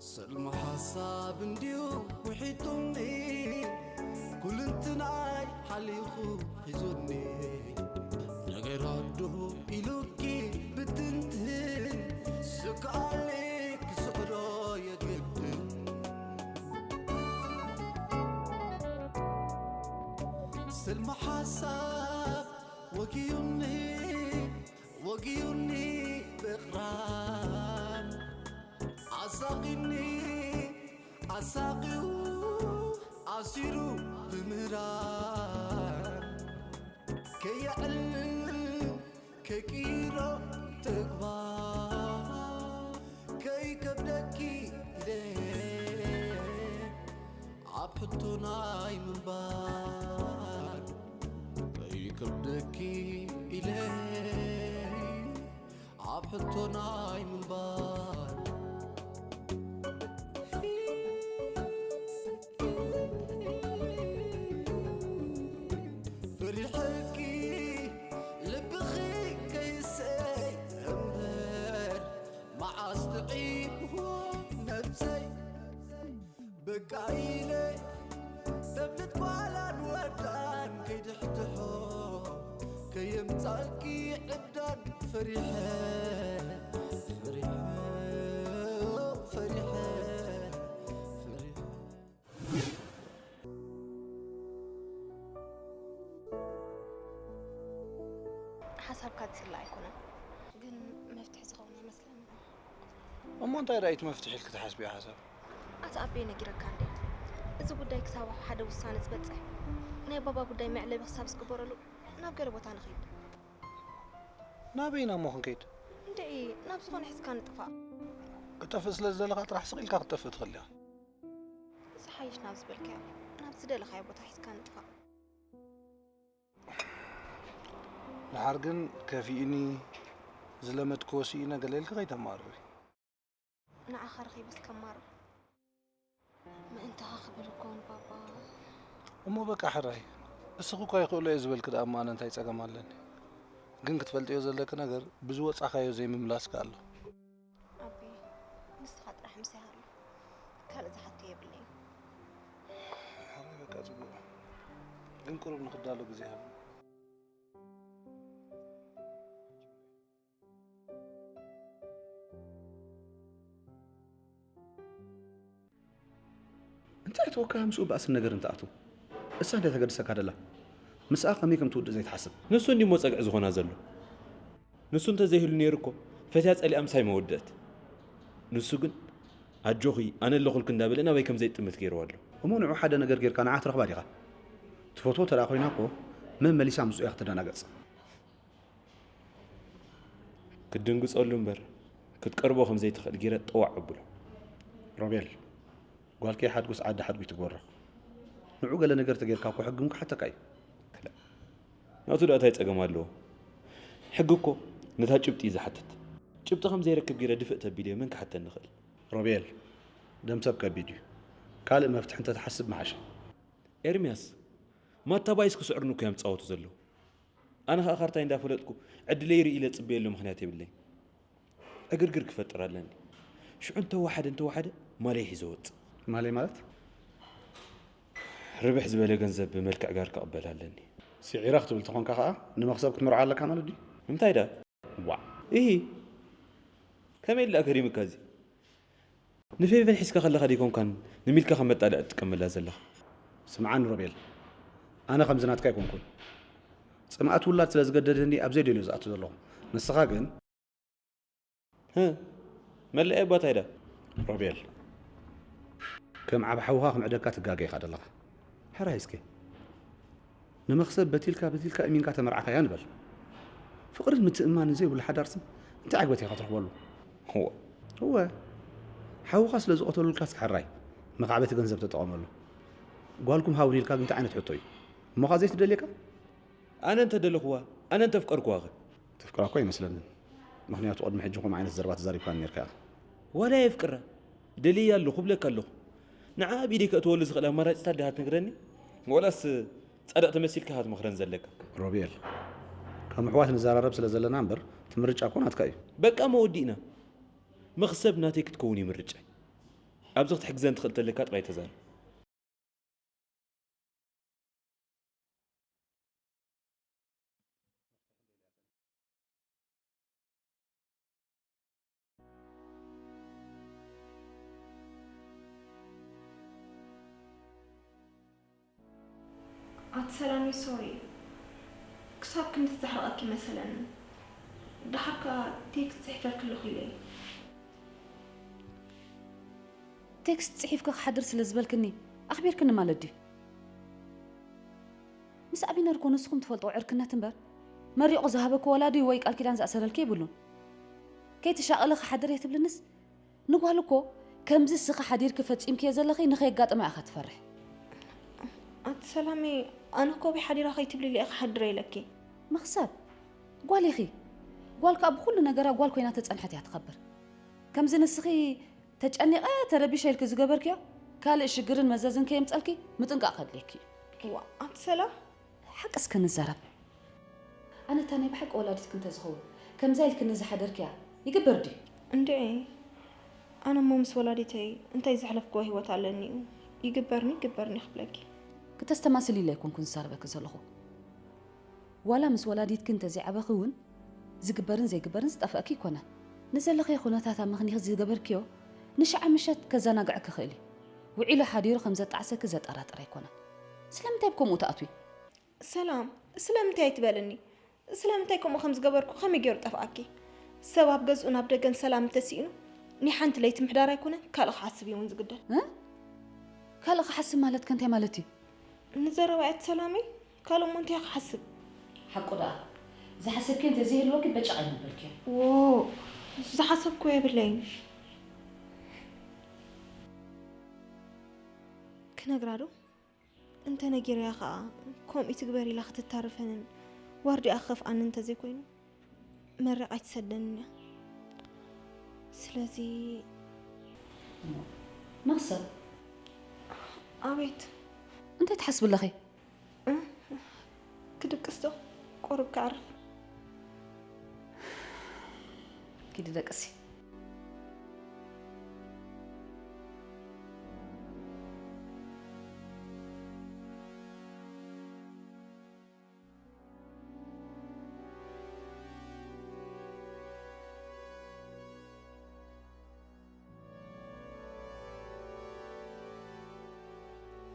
ሰልሚ ሓሳብ እንድዩ ውሒጡኒ፣ ኩልንትናይ ሓሊኹ ሒዙኒ። ነገር ኣዱ ኢሉኪ ብትንትን፣ ስግኣለይ ክስዕሮ የግድን። ሰልሚ ሓሳብ ወጊዩኒ፣ ወጊዩኒ ብቕራን፣ ኣሳቒኒ ኣሳቒዩ፣ ኣሲሩ ብምህራን፣ ከየዕልል ከይቅይሮ ተግባር፣ ከይከብደኪ ኢለ ኣብ ሕቶ ናይ ምንባር፣ ከይከብደኪ ኢለ ኣብ ሕቶ ናይ ምንባር። ፈሪሐኪ ልብኺ ከይሰይ እምበር፣ መዓስ ጥዒምዎ ነብሰይ። በቃ ኢለ ተፍልጥ ጓላን ወዳን፣ ከይድሕድሖ ከየምጻልኪ ዕብዳን። ፈሪሐ፣ ፈሪሐ፣ ፈሪሐ፣ ፈሪሐ። ሓሳብካ ዝጽላእ ኣይኮነን፣ ግን መፍትሒ ዝኸውን ኣይመስለንን። እሞ እንታይ ደኣ እቲ መፍትሒ ኢልኪ ትሓስብዮ ሓሳብ? ኣቲ ኣቤ ነጊረካ እንዴ? እዚ ጉዳይ ክሳብ ኣብ ሓደ ውሳነ ዝበጽሕ፣ ናይ ባባ ጉዳይ መዕለቢ ክሳብ ዝግበረሉ ናብ ገለ ቦታ ንኺድ። ናበይና እሞ ክንከይድ? እንድዒ፣ ናብ ዝኾነ ሒዝካ ንጥፋእ። ክጠፍእ ስለ ዝደለኻ ጥራሕ ስቕ ኢልካ ክትጠፍእ ትኽእል ኢኻ። ዝሓይሽ ናብ ዝበልካዮ፣ ናብ ዝደለኻዮ ቦታ ሒዝካ ንጥፋእ። ደሓር ግን ከፊኡኒ፣ ዝለመድክዎ ስኢነ ገለ ኢልኪ ከይተማርሪ። ንዓኻ ረኺበስ ከማርር። ምእንታኻ ክብል እኮ ንባባ። እሞ በቃ ሕራይ፣ እስኺ እኳ ይኽእሎ እየ ዝበልኪ ደኣ እሞ ኣነ እንታይ ጸገም ኣለኒ? ግን ክትፈልጥዮ ዘለኪ ነገር ብዝወጻኻዮ ዘይምምላስኪ ኣሎ። ኣቢ፣ ንስኻ ጥራሕ ምሳይ ሃሉ። ካልእ ዝሓቶ የብለይን። ሕራይ በቃ ጽቡቕ። ግን ቁሩብ ንኽዳሎ ግዜ ሃብኒ። እንታይ ተወካ ምስኡ ባእስን ነገር እንትኣቱ? እሳ እንታይ ተገድሰካ ደላ? ምስኣ ከመይ ከም ትውድእ ዘይትሓስብ? ንሱ እንዲሞ ጸግዒ ዝኾና ዘሎ። ንሱ እንተዘይህሉ ነይሩ እኮ ፈትያ ጸሊኣ ምሳይ መወደእት። ንሱ ግን ኣጆኺ ኣነ ኣለኹልኪ እንዳበለ ናበይ ከም ዘይጥምት ገይርዋ ኣሎ። እሞ ንዑ ሓደ ነገር ጌርካ ንዓ ትረኽባ ዲኻ? ትፈትዎ ተደኣ ኮይና እኮ መመሊሳ ምስኡ እያ ክትደናገጽ። ክትድንግጸሉ እምበር ክትቀርቦ ከም ዘይትኽእል ጌረ ጠዋዕ ኣብሎ። ሮቤል፣ ጓልከይ ሓድጉስ ዓዲ ሓድጉ ትግበሮ። ንዑ ገለ ነገር ተጌርካ እኮ ሕጊ እውን ክሓተካ እዩ። ክላእ። ናቱ ደኣ እንታይ ጸገም ኣለዎ? ሕጊ እኮ ነታ ጭብጢ እዩ ዝሓትት። ጭብጢ ከም ዘይረክብ ጌረ ድፍእ ተቢለ መን ክሓተኒ ይኽእል? ሮቤል፣ ደም ሰብ ከቢድ እዩ። ካልእ መፍትሒ እንተትሓስብ ምሓሸ። ኤርምያስ፣ ማታ ባይስ ክስዕሩኒ እኮ እዮም ዝጻወቱ ዘለዉ። ኣነ ኸኣ ካርታይ እንዳፈለጥኩ ዕድለይ ርኢ ኢለ ጽበየሉ ምኽንያት የብለይን። ዕግርግር ክፈጥር ኣለኒ። ሽዑ እንተወሓደ እንተወሓደ ማለይ ሒዘ ወጽእ። ማለይ ማለት? ርብሕ ዝበለ ገንዘብ ብመልክዕ ጋር ክቕበል ኣለኒ። ስዒረ ክትብል ተኾንካ ኸኣ ንመኽሰብ ክትመርዖ ኣለካ ማለት ድዩ? እንታይ ደኣ? ዋዕ! ኢሂ! ከመይ ኢሉ ደኣ ገሪምካ እዚ? ንፌቨን ሒዝካ ከለኻ ደይኮንካን ንሚልካ ከም መጣልዒ ትጥቀመላ ዘለኻ? ስምዓኒ ሮቤል፣ ኣነ ከምዚ ናትካ ኣይኮንኩን። ጽምኣት ውላድ ስለ ዝገደደኒ ኣብ ዘይደልዮ ዝኣቱ ዘለኹ። ንስኻ ግን? ህ፣ መለያ ባታይ ዳ? ሮቤል፣ ከም ዓብ ሓውኻ ክምዕደካ ትጋገ ኢኻ ዘለኻ። ሕራይ እስከ። ንመኽሰብ በቲልካ በቲልካ እሚንካ ተመርዓኻያ ንበል። ፍቕርን ምትእምማንን ዘይብሉ ሓዳርሲ እንታይ ዕግበት ኢኻ ትረኽበሉ? እወ። እወ። ሓውኻ ስለ ዝቐተሉልካ እስከ ሕራይ መኻዕበቲ ገንዘብ ተጠቐመሉ። ጓልኩም ሃቡኒ ኢልካ ግን እንታይ ዓይነት ሕቶ እዩ? እሞኻ ዘይትደልየካ? ኣነ እንተ ደለኹዋ፣ ኣነ እንተ ኣፍቀርኩዋ ኸ? ትፍቅራ እኮ ኣይመስለንን። ምኽንያቱ ቅድሚ ሕጂ ከምኡ ዓይነት ዘረባ ተዛሪብካኒ ነይርካ ኢኻ። ዋላ የፍቅራ፣ ደልየያ ኣለኹ እብለካ ኣለኹ። ንዓ ኣብ ኢደይ ከእትወሉ ዝኽእል ኣማራጺታት ድኣ ትነግረኒ? ዋላስ ጻድቕ ተመሲልካ ኢኻ ትመኽረን ዘለካ? ሮቤል፣ ከም ኣሕዋት ንዘራረብ ስለ ዘለና እምበር፣ እቲ ምርጫ እኮ ናትካ እዩ። በቃ እሞ ወዲእና። መኽሰብ ናተይ ክትከውን እዩ ምርጫይ። ኣብዚ ክትሕግዘን ትኽእል ተለካ ጥራይ ተዛረብ። ኣቲ ሰላሚ ሶሪ፣ ክሳብ ክንዲ ትዛሕርቐኪ መሰለኒ። ደሓር ከኣ ቴክስት ጽሒፈልኪ ኣለኹ ኢለ እየ። ቴክስት ጽሒፍኪ ክሓድር ስለ ዝበልክኒ ኣኽቢርክኒ ማለት ድዩ? ምስ ኣቢነር እኮ ንስኹም ትፈልጥዎ ዕርክነት እምበር መሪቑ ዝሃበኪ ወላዲ ወይ ቃል ኪዳን ዝኣሰረልኪ የብሉን። ከይትሻቐሊ ክሓድር እየ ትብልንስ ንጓል እኮ ከምዚ እስኺ ሓዲርኪ ፈጺምክዮ ዘለኺ ንኸየጋጥማ ኢኻ ትፈርሕ። ኣቲ ሰላሚ፣ ኣነ እኮ ብሓዲራ ከይትብሊ ኢለ እየ ክሓድር ኢለኪ። መኽሰብ ጓል ኢኺ። ጓል ከኣ ብኹሉ ነገራ ጓል ኮይና ተጸንሐት እያ ትኸብር። ከምዚ ንስኺ ተጨኒቐ ተረቢሸ ኢልኪ ዝገበርክዮ ካልእ ሽግርን መዘዝን ከየምጸልኪ ምጥንቃቕ ከድልየኪ እዩ። ዋ ኣቲ ሰላም ሓቂ እስከ ንዛረብ። ኣነ እታ ናይ ብሓቂ ወላዲትኪ እንተዝኸውን ከምዛ ኢልክኒ ዝሓደርክያ ይግበር ድዩ? እንድዒ ኣነ እሞ ምስ ወላዲተይ እንታይ ዘሕለፍክዎ ህይወት ኣለኒ እዩ ይግበርኒ ይግበርኒ ክብለኪ። ክተስተማስሊ ኢለ ኣይኮንኩን ዝዛረበኪ ዘለኹ። ዋላ ምስ ወላዲትኪ እንተዘይዓበኺ እውን ዝግበርን ዘይግበርን ዝጠፍአኪ ኣይኮነን። ንዘለኽዮ ኩነታት ኣመኽኒኺ ዝገበርክዮ ንሽዓ ምሸት ከዘናግዐኪ ይኽእል እዩ። ውዒሉ ሓዲሩ ከም ዘጣዕሰኪ ዘጠራጥር ኣይኮነን። ስለምንታይ ኣብ ከምኡ ትኣትዊ? ሰላም ስለምንታይ ኣይትበልኒ? ስለምንታይ ከምኡ ከም ዝገበርኩ ከመይ ገይሩ ጠፍኣኪ? ሰብ ኣብ ገዝኡ ናብ ደገን ሰላም እንተስኢኑ ናይ ሓንቲ ለይቲ ምሕዳር ኣይኮነን ካልእ ክሓስብ እዩ እውን ዝግደድ። እ? ካልእ ክሓስብ ማለት ከ እንታይ ማለት እዩ? ንዘረባ እያ ሰላመይ ካልእ እሞ እንታይ ክሓስብ? ሓቁ ደኣ ዝሓሰብክዮ እንተዘይህልወኪ በጨቕ ኣይምበልክዮ። ዎ ዝሓሰብክዎ የብለይን። ክነግራ ዶ? እንተ ነጊረያ ኸኣ ከምኡ ትግበር ኢላ ክትታረፈንን ዋርድያ ክኸፍኣኒ እንተዘይኮይኑ መሪቓ ኣይትሰደንን እያ። ስለዚ መኽሰብ ኣቤት እንታይ ትሓስቢ ኣለኺ? ክድቅስ ዶ? ቁሩብ ከዕርፍ። ኪዲ ደቅሲ።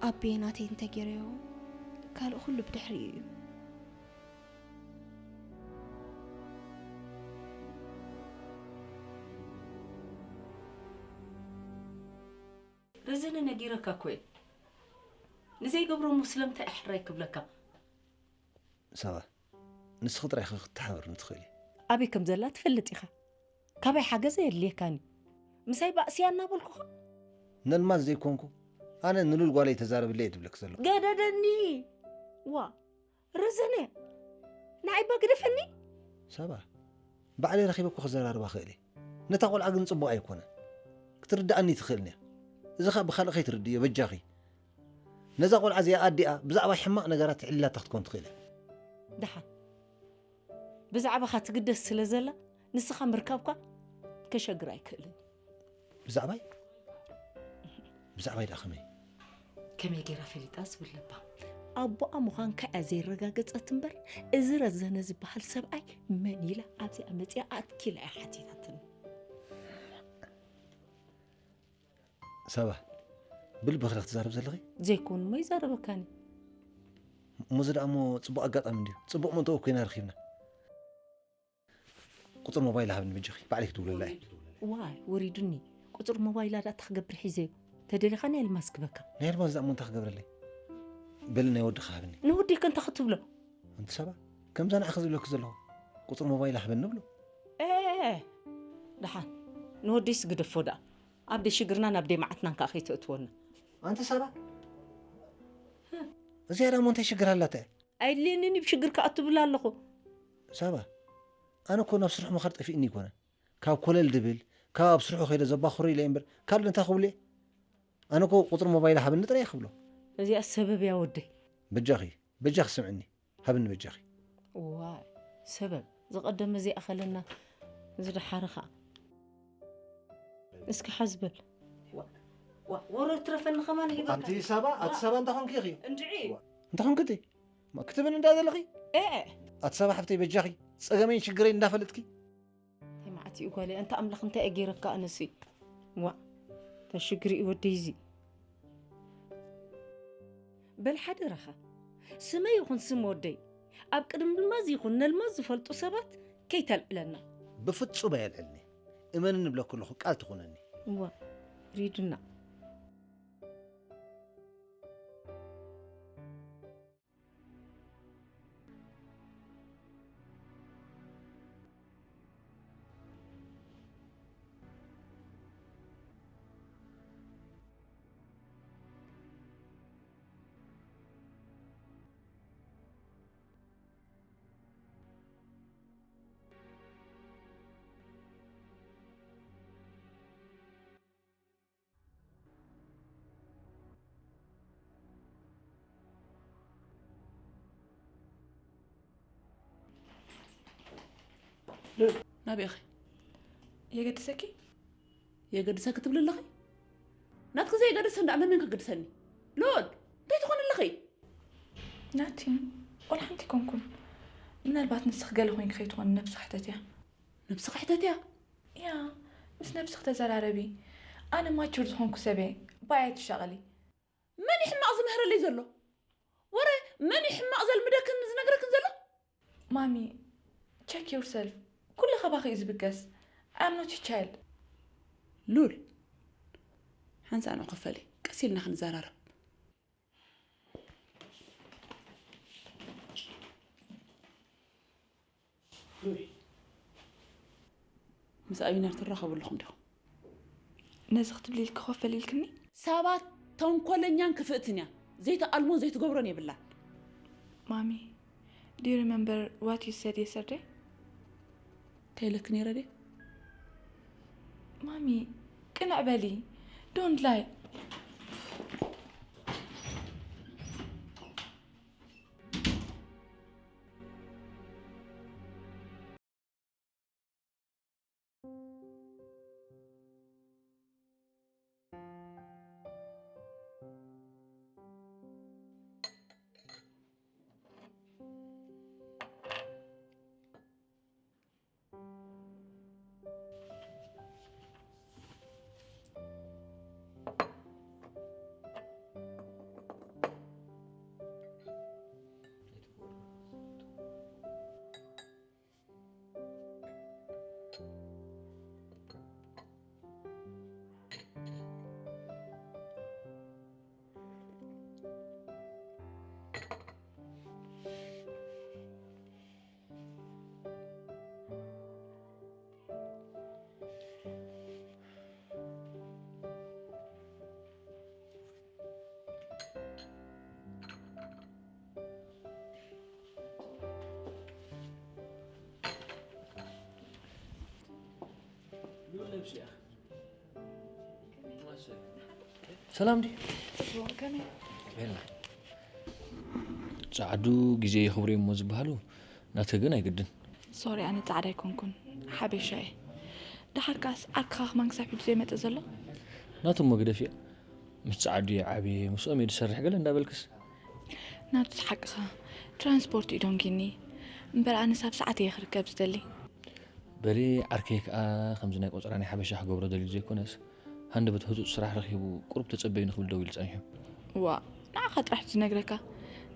ኣቤ ናተይ እንተጌረዮ ካልእ ኩሉ ብድሕሪኡ እዩ። ረዘነ ነጊረካ እኮ እየ። ንዘይገብሮ እሞ ስለምንታይ ኣሕራይ ክብለካ? ሳባ፣ ንስኺ ጥራይ ኢኺ ክትተሓባበርኒ ትኽእሊ። ኣበይ ከም ዘላ ትፈልጥ ኢኻ። ካባይ ሓገዝ ኣየድልየካን እዩ። ምሳይ ባእስያ እናበልኩኻ? ነልማዝ ዘይኮንኩ ኣነ ንሉል ጓለይ ተዛረብለይ እየ ዝብለኪ ዘለኹ። ገደደኒ! ዋ ረዘነ ንዓይ እባ ግደፈኒ። ሳባ ባዕለይ ረኺበ እኮ ክዘራርባ ክእል እየ። ነታ ቆልዓ ግን ጽቡቕ ኣይኮነን። ክትርድኣኒ ትኽእልን እያ። እዚ ኸኣ ብኻልእ ከይትርድእዮ በጃኺ። ነዛ ቆልዓ እዚኣ ኣዲኣ ብዛዕባ ሕማቕ ነገራት ትዕልላታ ክትኮን ትኽእል እያ። ደሓን ብዛዕባኻ ትግደስ ስለ ዘላ ንስኻ ምርካብካ ከሸግር ኣይክእልን። ብዛዕባይ? ብዛዕባይ ደኣ ከመይ? ከመይ ገይራ ፈሊጣ ዝብል ለባ። ኣቦኣ ምዃንካ እያ ዘየረጋገጸት እምበር፣ እዚ ረዘነ ዝበሃል ሰብኣይ መን ኢላ ኣብዚኣ መጺኣ ኣትኪላ እያ ሓቲታትኒ። ሳባ፣ ብልብኺ ዲኺ ትዛረቢ ዘለኺ? ዘይኮኑ እሞ ይዛረበካኒ። እሞ እዚ ደኣ እሞ ጽቡቕ ኣጋጣሚ እንድዩ። ጽቡቕ መእተዊ ኮይና ረኺብና። ቁጽሪ ሞባይላ ሃብኒ በጃኺ፣ ባዕለይ ክድውለላ እየ። ዋይ ወሪዱኒ። ቁጽሪ ሞባይላ ደኣ እንታይ ክገብር ሒዘዮ? ተደሊኻ ናይ ኣልማዝ ክበካ። ናይ ኣልማዝ ደኣ እሞ እንታይ ክገብረለይ? በሊ ናይ ወድኺ ሃብኒ። ንወደይ ከ እንታይ ክትብሎ? ኣንቲ ሳባ፣ ከምዛ ንዓኺ ዝብለኪ ዘለኹ ቁጽሪ ሞባይላ ሃበኒ ብሎ። ኤ ደሓን ንወደይስ ግደፎ ደኣ። ኣብ ደይ ሽግርናን ኣብ ደይ መዓትናን ከኣ ከይተእትወና። ኣንቲ ሳባ፣ እዚኣ ደኣ እሞ እንታይ ሽግር ኣላታ እያ? ኣየድልየንን እዩ ብሽግር ክኣቱ እብል ኣለኹ። ሳባ፣ ኣነ እኮ ናብ ስርሑ ምኻድ ጠፊእኒ ኣይኮነን። ካብ ኮለል ድብል፣ ካብ ኣብ ስርሑ ከይደ ዘባኽሮ ኢለ እየ እምበር ካልእ እንታይ ክብሎ እየ? ኣነ እኮ ቁጽሪ ሞባይላ ሃበኒ ጥራይ እየ ክብሎ። እዚኣ ሰበብ እያ ወደይ። በጃኺ፣ በጃኺ ስምዕኒ፣ ሃብኒ በጃኺ። እዋይ ሰበብ፣ ዝቐደመ ዘይኣኸለና ዝደሓረ ኸኣ። እስኪ ሓዝ በል። ዋ፣ ወረ ትረፈኒ ከማን ሂበካ። ኣንቲ ሳባ፣ ኣቲ ሳባ እንታይ ኾንኪ ኢኺ? እንድዒ። ዋ፣ እንታይ ኾንኪ እቲ? ማ ክትብን እንዳ ዘለኺ? ኤ፣ ኣቲ ሳባ ሓፍተይ በጃኺ፣ ጸገመይን ሽግረይን እንዳፈለጥኪ። እንታይ መዓት እዩ ጓለይ፣ ኣንታ ኣምላኽ እንታይ እየ ገይረካ ኣነሲ? ዋ፣ እንታይ ሽግሪ እዩ ወደይ እዚ? በል ሓደራኻ፣ ስመይ ይኹን ስም ወደይ፣ ኣብ ቅድሚ ልማዝ ይኹን ነልማዝ ዝፈልጡ ሰባት ከይተልዕለና። ብፍጹም ኣየልዕልኒ። እመኒ ንብለኩ ኣለኹ፣ ቃል ትኹነኒ። እዋ፣ ሪዱና። ናበይ ኢኺ? የገድሰኪ? የገድሰኪ ትብሊ ኣለኺ? ናትኪ ዘየገድስ እንዳ መን ከገድሰኒ? ሉል፣ እንታይ ትኾኒ ኣለኺ? ናቲን፣ ወላ ሓንቲ ኣይኮንኩን። ምናልባት ንስኺ ገለ ኮይንኪ ከይትኾኒ ነብሲ ክሕተት እያ። ነብሲ ክሕተት እያ? ያ፣ ምስ ነብስኺ ተዘራረቢ። ኣነ ማቹር ዝኾንኩ ሰብ እየ። ባይ ኣይትሻቐሊ። መን እዩ ሕማቕ ዝምህረለይ ዘሎ? ወረ መን እዩ ሕማቕ ዘልምደክን ዝነግረክን ዘሎ? ማሚ፣ check yourself። ኩሉ ካባኺ እዩ ዝብገስ። I am not your child። ሉል፣ ሓንሳእ ንዑ ክፈሊ፣ ቀስ ኢልና ክንዘራረብ። ምስ ኣቢነር ትራኸቡ ኣለኹም ዲኹም? ነዚ ክትብሊ ኢልኪ ኮፍ በሊ ኢልክኒ? ሳባ ተንኮለኛን ክፍእትን እያ። ዘይትኣልሞን ዘይትገብሮን የብላን። ማሚ፣ do you remember what you said yesterday? እንታይ ኢለኪ ነይረ ድየ? ማሚ፣ ቅንዕ በሊ። Don't lie። ሰላም ዲ? ጽቡቕ፣ ከመይ? ቤላ። ጻዕዱ ግዜ የኽብሩ እሞ ዝበሃሉ ናተ ግን ኣይግድን። ሶሪ፣ ኣነ ጻዕዳ ኣይኮንኩን፣ ሓበሻ እየ። ደሓርካስ ዓርክኻ ከማን ክሳብ ሕጂ ዘይመጸ ዘሎ? ናቱ እሞ ግደፍዮ። ምስ ጻዕዱ እየ ዓብየ፣ ምስኦም እየ ዝሰርሕ ገለ እንዳበልክስ። ናቱስ ሓቅኻ፣ ትራንስፖርት እዩ ደንጊኒ። እምበር ኣነስ ኣብ ሰዓት እየ ክርከብ ዝደሊ። በሊ ዓርከይ ከኣ ከምዚ ናይ ቆጽራ ናይ ሓበሻ ክገብሮ ደልዩ ዘይኮነስ፣ ሃንደበት ህጹጽ ስራሕ ረኺቡ ቁሩብ ተጸበዩ ንኽብል ደው ኢሉ ጸኒሑ። ዋእ፣ ንዓኻ ጥራሕ ዝነግረካ፣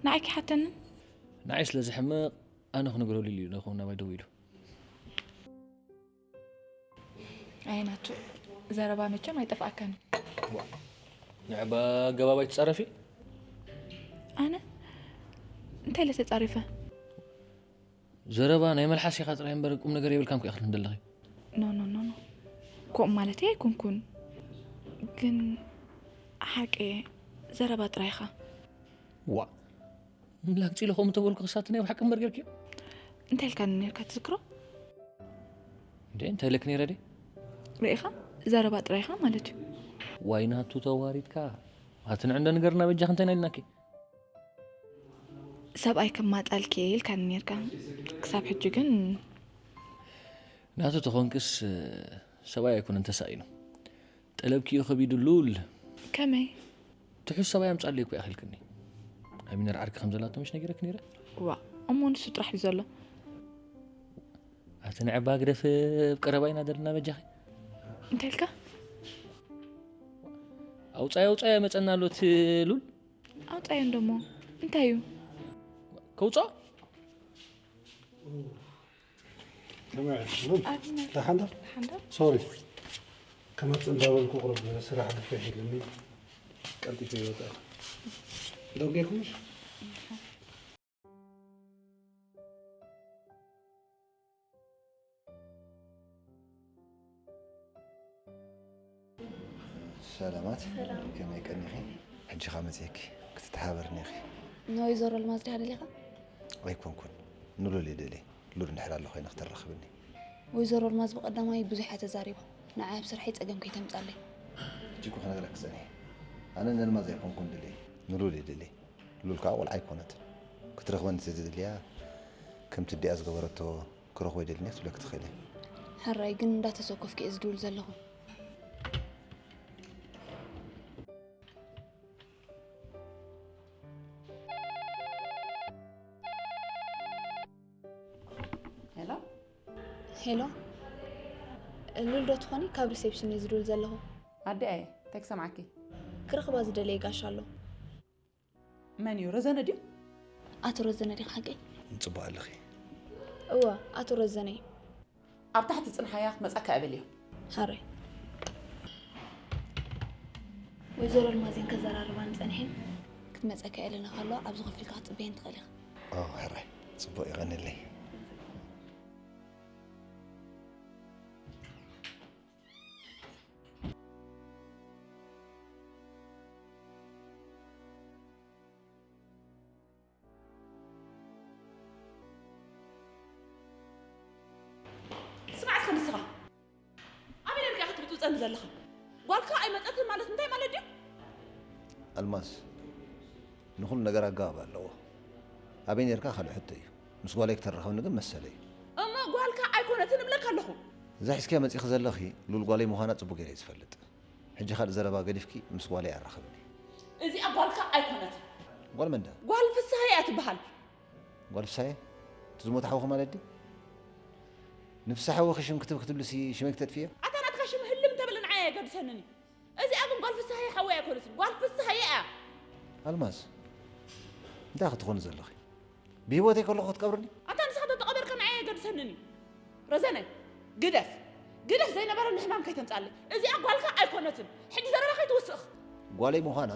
ንዓይ ከይሓተኒ? ንዓይ ስለ ዝሕምቕ ኣነ ክነግረሉ ኢሉ እዩ ነኹም ናባይ ደው ኢሉ። ኣይ ናቱ፣ ዘረባ መቸም ኣይጠፍኣካን። ዋእ፣ ንዕባ ኣገባብ ኣይትጻረፊ። ኣነ እንታይ ኢለ ተጻሪፈ? ዘረባ ናይ መልሓስ ኢኻ ጥራይ እምበር ቁም ነገር የብልካን እኮ ኢኻ ትብሊ ዘለኺ። ኖ፣ ኖ፣ ኖ፣ ኖ። ከምኡ ማለተይ ኣይኮንኩን። ግን ሓቂ ዘረባ ጥራይ ኢኻ። ዋእ፣ ላግጺ ኢለ ከምኡ ተበልኩ ክሳት ናይ ብሓቂ እምበር ጌርክዮ? እንታይ ኢልካኒ ኔርካ ትዝክሮ? እንዴ፣ እንታይ ኢለክ ኔረ ድየ? ርኢኻ? ዘረባ ጥራይ ኢኻ ማለት እዩ። ዋይ ናቱ ተዋሪድካ። ኣቲ ንዕንዶ ንገርና በጃኺ እንታይ ኢና ኢልናኪ? ሰብኣይ ከማጣልኪ እየ ኢልካኒ ኔርካ። ክሳብ ሕጂ ግን ናቱ ተኾንክስ ሰብኣይ ኣይኮነን ተሳኢኑ። ጠለብኪ እዩ ከቢዱ ሉል። ከመይ? ትሑዝ ሰብኣይ ኣምጻለይ እኮ ይኣኽልክኒ። ኣሚነር ዓርኪ ከም ዘላቶ ምሽ ነጊረክ ነይረ? ዋ፣ እሞ ንሱ ጥራሕ እዩ ዘሎ። ኣቲ ንዕባ ግደፍ፣ ኣብ ቀረባ ኢና ዘለና በጃኺ። እንታይ ኢልካ? ኣውጻይ ኣውጻይ መጸና ኣሎ እቲ ሉል። ኣውጻዮ እንደሞ እንታይ እዩ? ከውጻኦ? ከመይ ሉል? ደሓን ዶ? ሓንዳ ሶሪ። ክመጽእ እንዳበልኩ ቁሩብ ስራሕ ግፍሕ ኢሉኒ ቀልጢፈ ይወጣ። ደው ጌርኩምሽ? ሰላማት፣ ከመይ ቀኒኺ? ሕጂ ኻ መጺእኪ ክትተሓበርኒ ኢኺ። ንወይዘሮ ኣልማዝ ድያ ደሊኻ? ኣይኮንኩን፣ ንሉል እየ ደልየ። ሉል እንድሕር ኣሎ ኮይና ክተራኽብኒ። ወይዘሮ ኣልማዝ ብቐዳማይ ብዙሕ እያ ተዛሪባ። ንዓይ ኣብ ስርሐይ ጸገም ከይተምጻለይ። ሕጂ እኮ ክነግረኪ ጸኒሐ። ኣነ ነልማዝ ኣይኮንኩን ደልየ፣ ንሉል እየ ደልየ። ሉል ከዓ ቆልዓ ኣይኮነትን። ክትረኽበኒ እንተዘይደልያ፣ ከምቲ ኣዲኣ ዝገበረቶ ክረኽቦ ኣይደልን እየ ክትብለኪ ትኽእል እያ። ሕራይ ግን እንዳተሰኮፍኪ እየ ዝድውል ዘለኹ። ሄሎ፣ ሄሎ፣ ሉል ዶ ትኾኒ? ካብ ሪሴፕሽን እየ ዝድውል ዘለኹ። ኣደ ኣየ እንታይ ክሰምዓኪ? ክረኽባ ዝደለየ ጋሻ ኣሎ። መን እዩ? ረዘነ ድዩ? ኣቶ ረዘነ ዲኻ ሓቀይ? ጽቡቕ ኣለኺ። እወ፣ ኣቶ ረዘነ እዩ። ኣብ ታሕቲ ጽንሓያ ክትመጻካ እበልዮ። ሓራይ። ወይዘሮ ኣልማዝን ከዘራርባን ጸኒሐን ክትመጸካ እየ ኢለና ከለዋ ኣብዚ ክፍሊ ክትጽበየን ትኽእል ኢኻ። ኦ፣ ሕራይ። ጽቡቕ፣ የቐንየለይ። ስማዕ እስከ ንስኻ፣ ኣበይ ነርካ ክትብጥብጠኒ ዘለኻ? ጓልካ ኣይመጸትን ማለት እንታይ ማለት ድዩ? ኣልማዝ፣ ንኹሉ ነገር ኣገባብ ኣለዎ። ኣበይ ነርካ ካልእ ሕቶ እዩ። ምስ ጓለይ ክተራኸብኒ ግን መሰለይ እዩ። እሞ ጓልካ ኣይኮነትን እብለካ ኣለኹ። እዛ ሒዝክያ መጺኺ ዘለኺ ሉል ጓለይ ምዃና ጽቡቕ ገይረ እየ ዝፈልጥ። ሕጂ ካልእ ዘረባ ገዲፍኪ ምስ ጓለይ ኣራኽብኒ። እዚኣ ጓልካ ኣይኮነትን። ጓል መን ድያ? ጓል ፍስሃ እያ ትበሃል። ጓል ፍስሃየ? እቲ ዝሞተ ሓውኺ ማለት ድዩ? ንፍስሃ ሓውኺ ሽም ክትብ ክትብልሲ ሽመይ ክተጥፍዮ? ኣታ ናትካ ሽም ህልም ተበለ ንዓይ ኣየገድሰንን እዩ። እዚኣ ግን ጓል ፍስሃየ ሓወይ ኣይኮነትን። ጓል ፍስሃየ እያ። ኣልማዝ፣ እንታይ ክትኾኒ ዘለኺ? ብህይወተይ ከለኹ ክትቀብርኒ? ኣታ ንስኻ ተተቐበርካ ንዓይ ኣየገድሰንን እዩ። ረዘነ፣ ግደፍ። ግደፍ ዘይነበረኒ ሕማም ከይተምጻለይ። እዚኣ ጓልካ ኣይኮነትን። ሕጂ ዘረባ ከይትውስኽ። ጓለይ ምዃና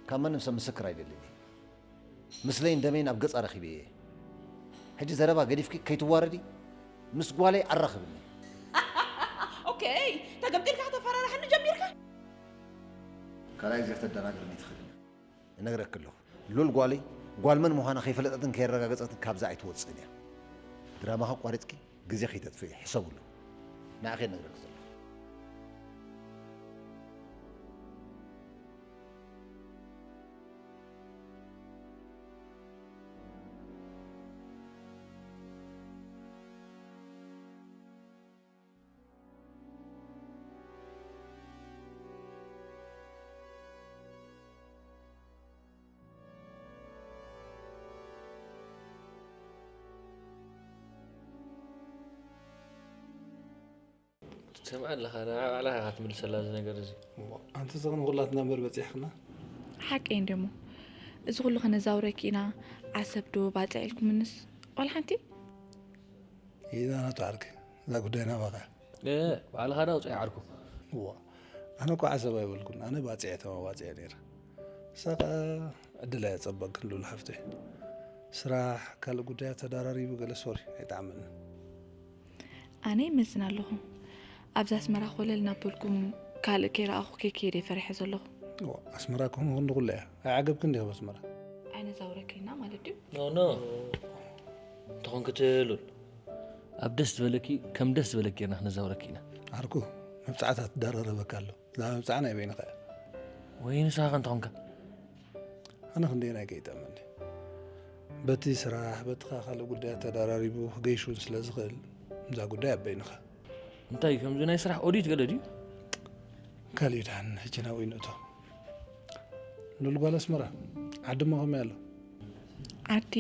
ካብ ማንም ሰብ ምስክር ኣይደልን እየ። ምስለይን ደመይን ኣብ ገጻ ረኺበ እየ። ሕጂ ዘረባ ገዲፍኪ ከይትዋረዲ ምስ ጓለይ ኣራኽብኒ። ኦኬ፣ ተገምጢልካ ከተፈራርሓኒ ጀሚርካ? ካልኣይ ግዜ ከተደናግርኒ ትኽእል። እነግረኪ ኣለኹ። ሉል ጓለይ ጓል መን ምዃና ከይፈለጠትን ከየረጋገጸትን ካብዛ ኣይትወጽእን እያ። ድራማኻ ኣቋሪጽኪ ግዜ ከይተጥፍኢ ሕሰብሉ። ንዓኺ እነግረኪ ዘለኹ። ትሰምዓ ኣለኻ፣ ንዓ ባዕላኻ ኢኻ ትምልሰላ እዚ ነገር እዚ። እሞ፣ ኣንቲ ስቕ ንኹላትና እምበር በጺሕክና። ሓቀይ እንደሞ፣ እዚ ኩሉ ከነዛውረኪ ኢና። ዓሰብ ዶ ባጽዕ ኢልኩምንስ? ዋላ ሓንቲ? ኢዛ ናቱ ዓርኪ፣ እዛ ጉዳይ ናባኻ። እ፣ ባዕልኻ ዳ ውጻኢ ዓርኩ። እዋ፣ ኣነ እኮ ዓሰብ ኣይበልኩን፣ ኣነ ባጽዕ ተማባጽዕ ነይረ። ሳኻ ዕድል ኣየጸበቅን ሉል ሓፍተይ። ስራሕ፣ ካልእ ጉዳያት ተዳራሪቡ ገለ ሶሪ ኣይጠዓመንን። ኣነ ይመዝን ኣለኹ። ኣብዚ ኣስመራ ኮለል እናበልኩም ካልእ ከይረኣኹ ከይከየደ ፈሪሐ ዘለኹ። እዋ፣ ኣስመራ ከምኡ ክንዲ ኩሉ እያ። ኣይዓገብክን ዲኻ ኣስመራ? ኣይነዛውረኪ ኢና ማለት ድዩ? ኖ፣ ኖ። እንተኾንኪ ትሉል። ኣብ ደስ ዝበለኪ፣ ከም ደስ ዝበለኪ ጌርና ክነዛውረኪ ኢና። ዓርኩ፣ መብጻዕታ ትደራረበካ ኣሎ። እዛ መብጻዕ ናይ በይንኻ እያ። ወይ ንስኻ ከ እንተኾንካ? ኣነ ክንደየናይ ከይጠመኒ። በቲ ስራሕ፣ በቲ ካልእ ጉዳያት ተደራሪቡ ክገይሹን ስለ ዝኽእል፣ እዛ ጉዳይ ኣብ በይንኻ። እንታይ፣ ከምዚ ናይ ስራሕ ኦዲት ገለ ድዩ? ካልእ ዳን፣ ሕጂ ናብኡ ይንእቶ። ሉል ጓል ኣስመራ፣ ዓዲ እሞ ከመይ ኣሎ? ዓዲ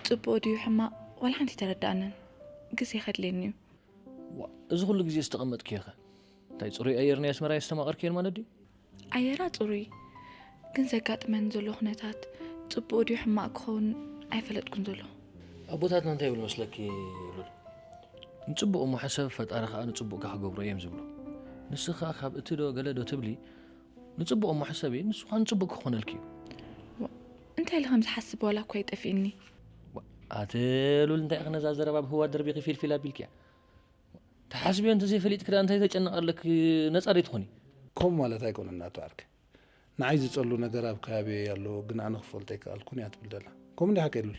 ጽቡቕ ድዩ ሕማቕ ዋላ ሓንቲ ተረዳእንን። ግዜ ከድልየኒ እዩ። ዋ፣ እዚ ኩሉ ግዜ ዝተቐመጥክዮ ኸ እንታይ ጽሩይ ኣየር ናይ ኣስመራ የስተማቐርክየን ማለት ድዩ? ኣየራ ጽሩይ ግን ዘጋጥመን ዘሎ ኩነታት ጽቡቕ ድዩ ሕማቕ ክኸውን ኣይፈለጥኩን ዘሎ። ኣቦታትና እንታይ ይብሉ መስለኪ? ሉል፣ ንጽቡቕ እሞ ሕሰብ፣ ፈጣሪ ከኣ ንጽቡቕካ ክገብሮ እዮም ዝብሉ። ንስኻ ካብ እቲ ዶ ገለ ዶ ትብሊ? ንጽቡቕ እሞ ሕሰቢ፣ ንሱ ከኣ ንጽቡቕ ክኾነልኪ እዩ። እንታይ ኢለ ከም ዝሓስብ ዋላ እኳ ይጠፍእኒ። ኣተ ሉል፣ እንታይ ኢኺ ነዛ ዘረባ ብህዋ ደርቢኺ ፊልፊል ኣቢልክያ? ተሓስብዮ እንተዘይፈሊጥኪ ደኣ እንታይ ተጨነቕ ኣለኪ? ነጻ ደይትኾኒ? ከምኡ ማለት ኣይኮነን ኣቶ ዓርከይ። ንዓይ ዝጸሉ ነገር ኣብ ከባቢየይ ኣሎ፣ ግን ኣነ ክፈልጦ ኣይከኣልኩን እያ ትብል ዘላ። ከምኡ እንዲ ሓቀይ ሉል?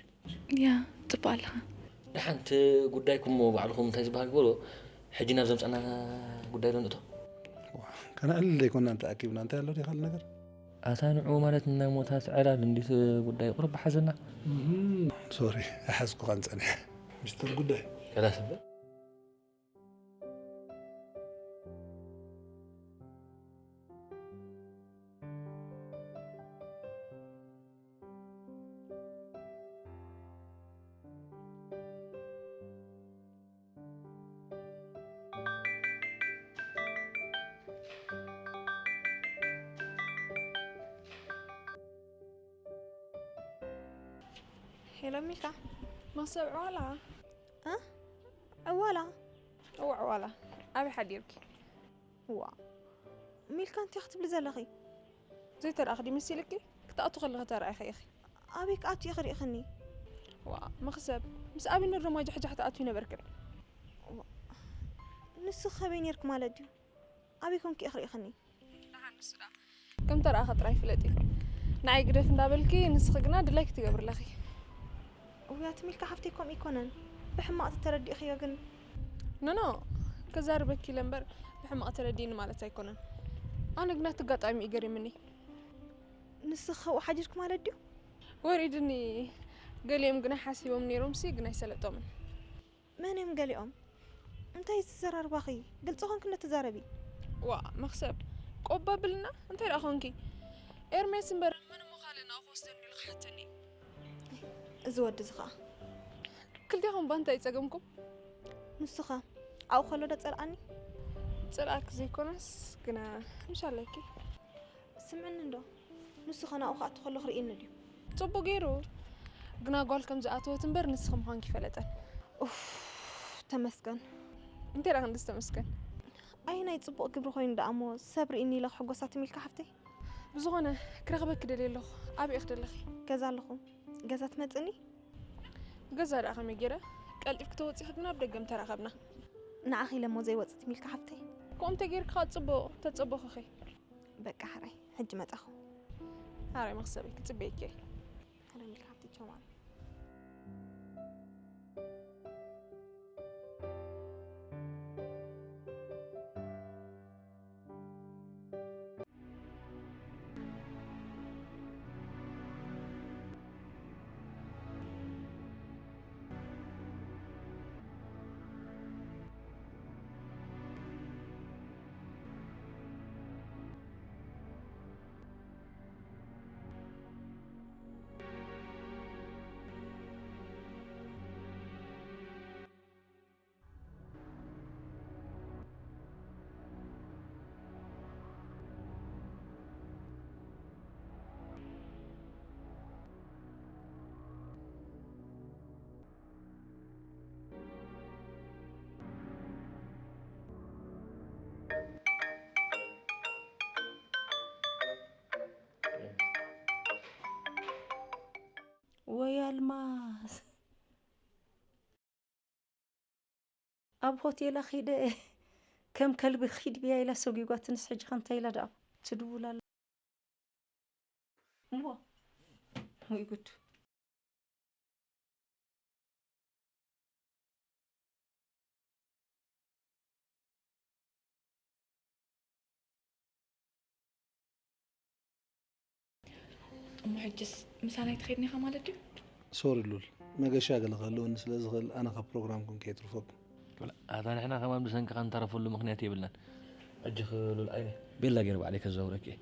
ያ፣ ጽቡቕ ኣለኻ። ደሓን እቲ ጉዳይኩም እሞ ባዕልኹም እንታይ ዝበሃል ግበርዎ። ሕጂ ናብ ዘምጻና ጉዳይ ዶ ንእቶ? ከነዕልል ዘይኮና እንተኣኪብና እንታይ ኣሎ ዲኻል ነገር? ኣታ ንዑ ማለት ናይ ሞታት ዕላል እንዲት ጉዳይ ቁሩብ ሓዘና። ሶሪ ኣይሓዝኩኻን ጸኒሐ። ሚስተር ጉዳይ። ከላስ እምበር። ሄሎ ሚልካ። መኽሰብ ዕዋላ? እ? ዕዋላ? እዋ ዕዋላ። ኣበይ ሓዲርኪ? ዋ ሚልካ እንታይ ክትብሊ ዘለኺ? ዘይተረኣኽዲ መሲልኪ? ክትኣቱ ከለኺ ተረኣኺ ኢኺ። ኣበይ ክኣቱ ኢኺ ርኢኽኒ? ዋ መኽሰብ ምስ ኣቢነር ድማ ጃሕጃሕ ትኣቱ ይነበርክን። ንሱ ከበይ ነርክ ማለት ድዩ? ኣበይ ኮንኪ ኢኺ ርኢኽኒ? ደሓን ንሱ ደኣ ከም ተረኣኸ ጥራይ ፍለጢ። ንዓይ ግደፍ እንዳበልኪ ንስኺ ግና ድላይኪ ትገብሪ ኣለኺ። ውያት ሚልካ ሓፍተይ ከምኡ ኣይኮነን። ብሕማቕ ተተረዲእኽዮ ግን። ኖኖ ከዛርበኪ ኢለ እምበር ብሕማቕ ተረዲእኒ ማለት ኣይኮነን። ኣነ ግና እቲ ኣጋጣሚ እዩ ገሪምኒ። ንስኺ ካብኡ ሓዲርኪ ማለት ድዩ? ወሪድኒ። ገሊኦም ግና ሓሲቦም ነይሮምሲ ግን ኣይሰለጦምን። መን እዮም ገሊኦም? እንታይ እዩ ዝዘራርባኺ? ግልፂ ኮንኪ እንዶ ተዛረቢ። ዋ መኽሰብ ቆባ ብልና እንታይ ደኣ ኮንኪ? ኤርሜስ እምበር መን እሞ ካልእ ናብኡ ክወስደኒ ኢሉ ክሓተኒ እዩ። እዚ ወዲ እዚ ኸዓ። ክልቴኹም እባ እንታይ እዩ ጸገምኩም? ንሱ ኸ ኣብኡ ከሎ ዶ ጸልኣኒ? ጸልኣኪ ዘይኮነስ ግና ምሽ ኣለኪ። ስምዕኒ እንዶ ንሱ ኸ ናብኡ ክኣቱ ከሎ ክርእየኒ ድዩ? ጽቡቕ ገይሩ ግና ጓል ከም ዝኣተወት እምበር ንስኺ ምዃንኪ ይፈለጠን። ኡፍ ተመስገን። እንታይ ደኣ ክንዲ ዝተመስገን? ኣየናይ ጽቡቕ ግብሪ ኮይኑ ደኣ እሞ ሰብ ርእይኒ ኢለ ክሕጎሳ ትም ኢልካ ሓፍተይ? ብዝኾነ ክረኽበኪ ደልየ ኣለኹ። ኣበይ ኢኺ ደለኺ? ገዛ ኣለኹ። ገዛ ትመጽእኒ? ገዛ ደኣ ከመይ ገይረ? ቀልጢፍኪ ተወጺኺ ግና ኣብ ደገ ምተራኸብና። ንዓኺ ኢለ እሞ ዘይወጽእ ትም ኢልካ ሓፍተይ? ከምኡ እንተጌርኪ ኸኣ ጽቡቕ ተጸበኹኺ። በቃ ሕራይ ሕጂ መጻኹ። ሕራይ መኽሰበይ ክጽበየኪ እየ። ሕራይ ሚልካ ሓፍተይ ቻው ማሚ። ወይ ኣልማዝ ኣብ ሆቴላ ኺደ ከም ከልቢ ኺድ ብያ ኢላ ሰጒጓትንስ ሕጂ ኸ እንታይ ኢላ ደኣ ትድውል ኣላ? እሞ ወይ ጉድ። እሞ ሕጅስ ምሳና ኣይትኸድኒ ኢኻ ማለት ድዩ? ሶሪ ሉል፣ መገሻ ገለ ክህልወኒ ስለ ዝኽእል ኣነ ካብ ፕሮግራምኩም ከየትርፈኩም። ኣታ ንሕና ከማን ብሰንክኻ ንተረፈሉ ምኽንያት የብልናን። ሕጂ ሉል ዓይነ ቤላ ገይረ ባዕለይ ከዘውረኪ እየ።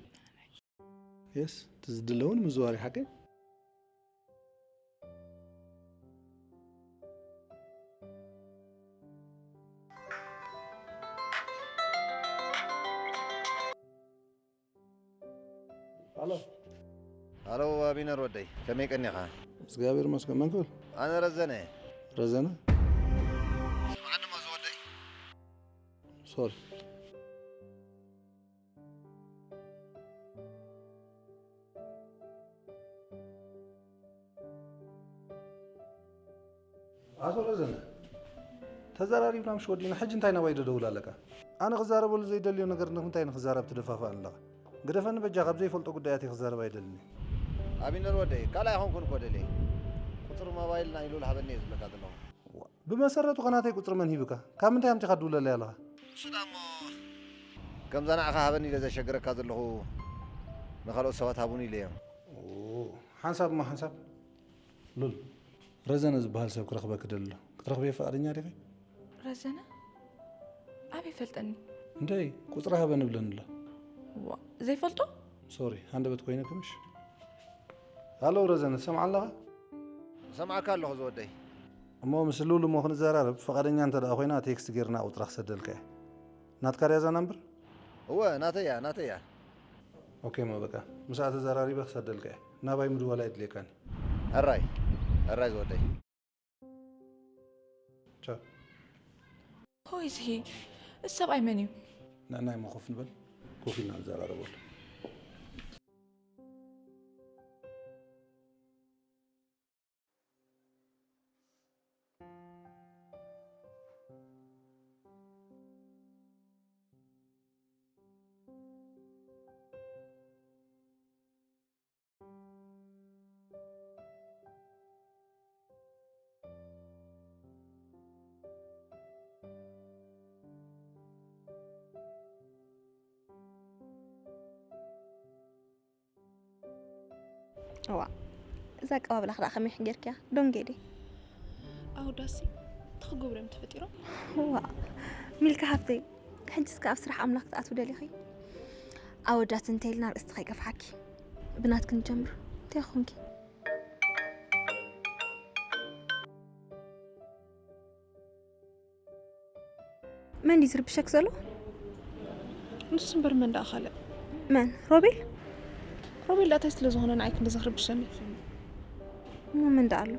የስ፣ እቲ ዝድለ እውን ምዝዋር እዩ ሓቀይ። ኣሎ። ኣሎ ኣቢነር ወደይ፣ ከመይ ቀኒኻ? እግዚኣብሔር ይመስገን። መን ክብል? ኣነ ረዘነ። ረዘነ? ስምዓኒ እሞ ዝወደይ። ሶሪ። ኣቶ ረዘነ፣ ተዘራሪብና ምሽ ወዲና፣ ሕጂ እንታይ ናባይ ደደውል ኣለካ? ኣነ ክዛረበሉ ዘይደልዮ ነገር ንምንታይ ንክዛረብ ትደፋፍኣኒ ኣለኻ? ግደፈኒ በጃ፣ ካብ ዘይፈልጦ ጉዳያት ክዛረብ ኣይደልን እየ። ኣቢነር ወደይ፣ ካልእ ኣይኮንኩን እኮ ደልየ። ቁጽሪ ሞባይል ናይ ሉል ሃበኒ እየ ዝብለካ ዘለኹ። ዋ፣ ብመሰረቱ ከ ናተይ ቁጽሪ መን ሂብካ? ካብ ምንታይ ኣምጺኻ ትድውለለይ ኣለኻ? እሱ ደኣ እሞ ከምዛ ንዓኻ ሃበኒ ኢለ ዘሸግረካ ዘለኹ ንኻልኦት ሰባት ሃቡኒ ኢለ እየ። ኦ፣ ሓንሳብ እሞ ሓንሳብ። ሉል፣ ረዘነ ዝበሃል ሰብ ክረኽበኪ ደሊ ኣሎ። ክትረኽብዮ ፍቓደኛ ዲኺ? ረዘነ? ኣበይ ይፈልጠኒ? እንታይ? ቁጽሪ ሃበኒ ብለኒ ኣሎ። ዋ፣ ዘይፈልጦ? ሶሪ፣ ሃንደበት ኮይነ ክምሽ። ሃሎ ረዘነ፣ ትሰምዓ ኣለኻ? እሰምዓካ ኣለኹ ዝወደይ። እሞ ምስ ሉል እሞ ክንዘራረብ ፍቓደኛ እንተ ደኣ ኮይና ቴክስት ጌርና ቁጽራ ክሰደልካ እየ። ናትካ ድያ እዛ ናምበር? እወ፣ ናተይ እያ፣ ናተይ እያ። ኦኬ፣ እሞ በቃ ምስኣ ተዘራሪበ ክሰደልካ እየ። ናባይ ምድዋል ኣየድልየካን እዩ። ሕራይ፣ ሕራይ ዝወደይ። ቻው። Who is he? እዚ ሰብኣይ መን እዩ? ንዕናይ እሞ ኮፍ ንበል። ኮፍ ኢልና ንዘራረበሉ። እዋ፣ እዛ ኣቀባብላኽ ደኣ ከመይ ጌርክያ? ዶንጌዴ። ኣውዳሲ፣ እንታይ ክገብሩ እዮም ተፈጢሮም? እዋ፣ ሚልካ ሓፍተይ፣ ሕጂ እስከ ኣብ ስራሕ ኣምላኽ ክትኣትዊ ደሊኺ? ኣወዳት እንተ ኢልና ርእስቲ ከይገፍሓኪ። ብናትኪ ንጀምር። እንታይ ኾንኪ? መን ድዩ ዝርብሸክ ዘሎ? ንሱ እምበር መን ደኣ ካልእ? መን? ሮቤል? ሮቤል ደኣ እንታይ ስለ ዝኾነ ንዓይ ክንድዚ ክርብሸኒ? እሞ መን ደኣ ኣሎ?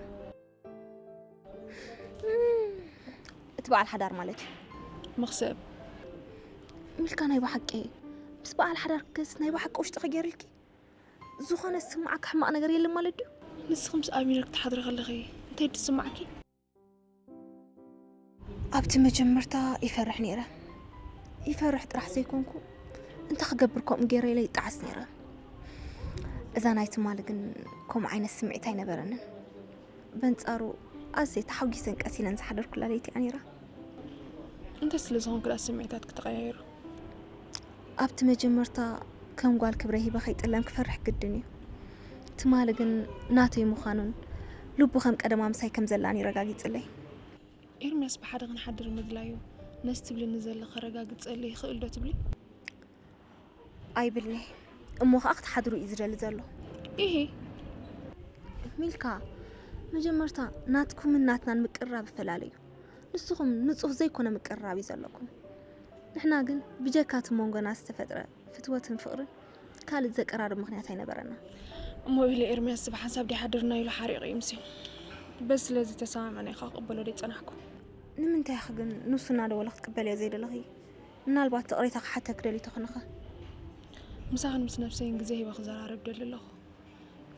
እም፣ እቲ በዓል ሓዳር ማለት እዩ። መኽሰብ። ሚልካ ናይ ብሓቂ ምስ በዓል ሓዳር ክስ ናይ ብሓቂ ውሽጥኺ ገይርልኪ? ዝኾነ ዝስምዓካ ሕማቕ ነገር የለን ማለት ድዩ? ንስኺ ምስ ኣቢነር ክትሓድሪ ከለኺ እንታይ ድስምዓኪ? ኣብቲ መጀመርታ ይፈርሕ ነይረ። ይፈርሕ ጥራሕ ዘይኮንኩ፣ እንታይ ክገብር ከምኡ ገይረ ኢለ ይጠዓስ ነይረ። እዛ ናይ ትማሊ ግን ከምኡ ዓይነት ስምዒት ኣይነበረንን። በንጻሩ ኣዝየ ተሓጒሰን ቀሲነን ዝሓደርኩላ ለይቲ እያ ነይራ። እንታይ ስለ ዝኾንኪ ደኣ ስምዒታትኪ ተቐያይሩ? ኣብቲ መጀመርታ ከም ጓል ክብረ ሂበ ከይጥለም ክፈርሕ ግድን እዩ። ትማሊ ግን ናተይ ምዃኑን ልቡ ከም ቀደማ ምሳይ ከም ዘላን እዩ ረጋጊጽለይ። ኤርምያስ ብሓደ ክንሓድር ምድላዩ ነዚ ትብልኒ ዘለኺ ከረጋግጸለይ ይኽእል ዶ ትብሊ? ኣይብልኒ። እሞ ኸኣ ክትሓድሩ እዩ ዝደሊ ዘሎ። ኢሂ። ሚልካ፣ መጀመርታ ናትኩምን ናትናን ምቅርራብ ይፈላለ እዩ። ንስኹም ንጹህ ዘይኮነ ምቅርራብ እዩ ዘለኩም። ንሕና ግን ብጀካ እቲ መንጎና ዝተፈጥረ ፍትወትን ፍቕርን ካልእ ዘቀራርብ ምኽንያት ኣይነበረና። እሞ ኢለ ኤርምያስ ብሓንሳብ ደይሓደርና ኢሉ ሓሪቑ ይምስዮ። በዚ ስለ ዝተሰማምዐና ኢኻ ክቕበሎ ደይጸናሕኩ። ንምንታይ ኢኺ ግን ንሱ እናደወለ ክትቅበልዮ ዘይደለኺ? ምናልባት ይቕሬታ ክሓተኪ ደልዩ ተኾነኸ? ምሳኽን ምስ ነብሰይን ግዜ ሂበ ክዘራረብ ደሊ ኣለኹ።